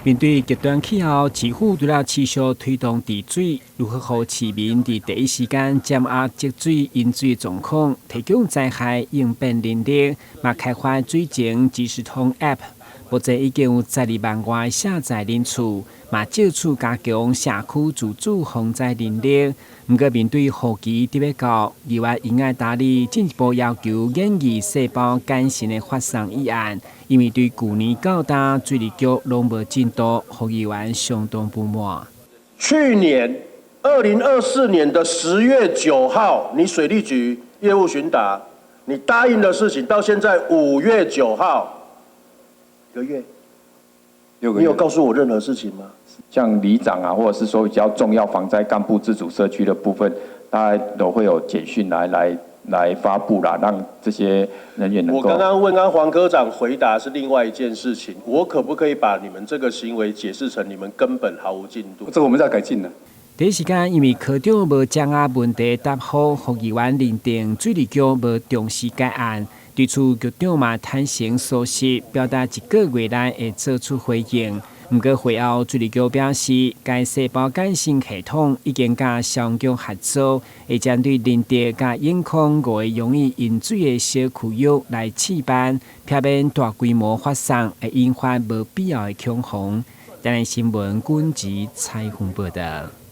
面對極端氣候，市府除了持續推動治水，如何予市民佇第一時間掌握積水、淹水狀況，提供災害應變能力，嘛開發水情即時通 App，目前已經有12萬外下載人次，嘛藉此加強社區自主防災能力。毋過面對雨季佇欲到，議員英愛達里進一步要求研議細胞簡訊的發送議案，因為對舊年到今水利局攏無進度，予議員相當不滿。去年2024年的10月9號，你水利局業務詢答，你答應的事情，到現在5月9號，一個月，你有告訴我任何事情嗎？像里長啊，或者是說比較重要防災幹部自主社區的部分，大概都會有簡訊來發布啦，讓這些人員能夠。我剛剛問剛黃科長回答是另外一件事情，我可不可以把你們這個行為解釋成你們根本毫無進度？這個我們在改進的。第一時間，因為科長無掌握問題答覆，予議員認定水利局無重視該案。對此，局長嘛坦承疏失，表達一個月內會做出回應。毋過會後，水利局表示，該細胞簡訊系統已經佮消防局合作，會針對仁德佮永康五个容易淹水的小區域來試辦，避免大規模發送會引發無必要的恐慌。台南新聞軍籍採訪報道。